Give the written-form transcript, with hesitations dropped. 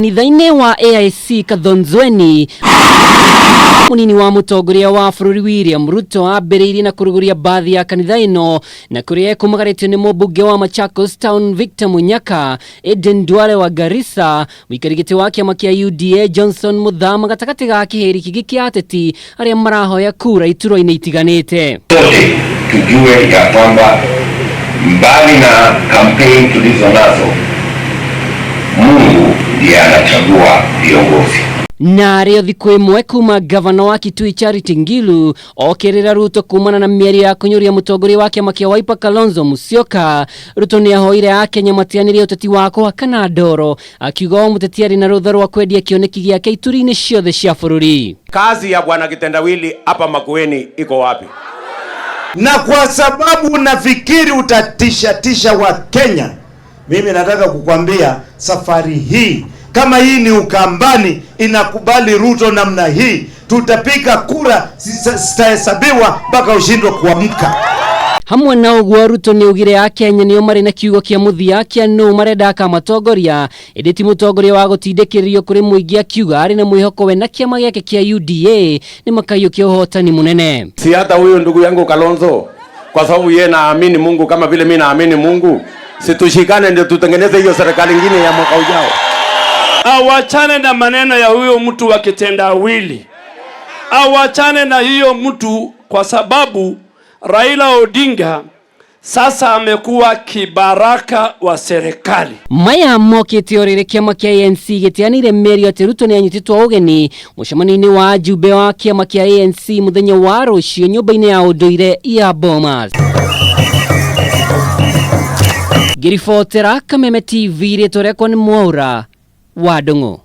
Kanitha-inĩ wa AIC Kathonzweni, munini wa mutongoria wa bũrũri William Ruto ambĩrĩirie na kũrugũria mbathi ya kanitha ĩno na kũrĩa ekumagarĩtio nĩ mũmbunge wa Machakos Town Victor Munyaka, Eden Duale wa Garissa, mũikari gĩtĩ wa kĩama kĩa UDA Johnson Muthama gatagatĩ ga kĩhĩri kĩngĩ kĩa ateti arĩa marahoya kura iturwa-inĩ itiganĩte. Sote tujue ya kwamba mbali na kampeni tulizo nazo, Mungu ndiye anachagua viongozi. Na arĩo thikũ ĩmwe kuma gavana wa Kitui Charity Ngilu okĩrĩra Ruto kumana na mĩario ya kũnyũria mũtongoria wa kĩama kĩa Wiper Kalonzo Musyoka. Ruto nĩ ahoire akenya matianĩrie ũteti wa kũhakana ndoro, akiuga o mũteti arĩ na rũtha rwa kwendia kĩoneki gĩake ituri-inĩ ciothe cia bũrũri. Kazi ya bwana Kitendawili hapa Makueni iko wapi? Na kwa sababu unafikiri utatisha tisha wa Kenya, mimi nataka kukwambia safari hii, kama hii ni Ukambani inakubali Ruto namna hii, tutapiga kura zitahesabiwa mpaka ushindwe kuamka. Hamwe na ũguo, Ruto nĩ augire akenya nĩo marĩ na kiugo kĩa mũthia kĩa nũ marenda akamatongoria, ĩndĩ ti mũtongoria wa gũtindĩkĩrĩrio kũrĩ mũingĩ, akiuga arĩ na mwĩhoko we na kĩama gĩake kĩa UDA nĩ makaiyũkia ũhotani mũnene. Si hata huyu ndugu yangu Kalonzo, kwa sababu yeye naamini Mungu kama vile mimi naamini Mungu, si tushikane ndio tutengeneze hiyo serikali ingine ya mwaka ujao. Awachane na maneno ya huyo mtu wa kitendawili, awachane na hiyo mtu, kwa sababu Raila Odinga sasa amekuwa kibaraka wa serikali. Maya mokĩte o rĩrĩ kĩama kĩa ANC gĩteanĩire mĩario atĩ Ruto nĩ anyitĩtwo ũgeni mũcemanio-inĩ wa ajumbe wa kĩama kĩa ANC mũthenya wa rũciũ nyũmba-inĩ ya ũndũire ya Bomas. Ngĩribotera Kameme TV, rĩtwa rĩakwa nĩ Mwaura wa Ndung'u.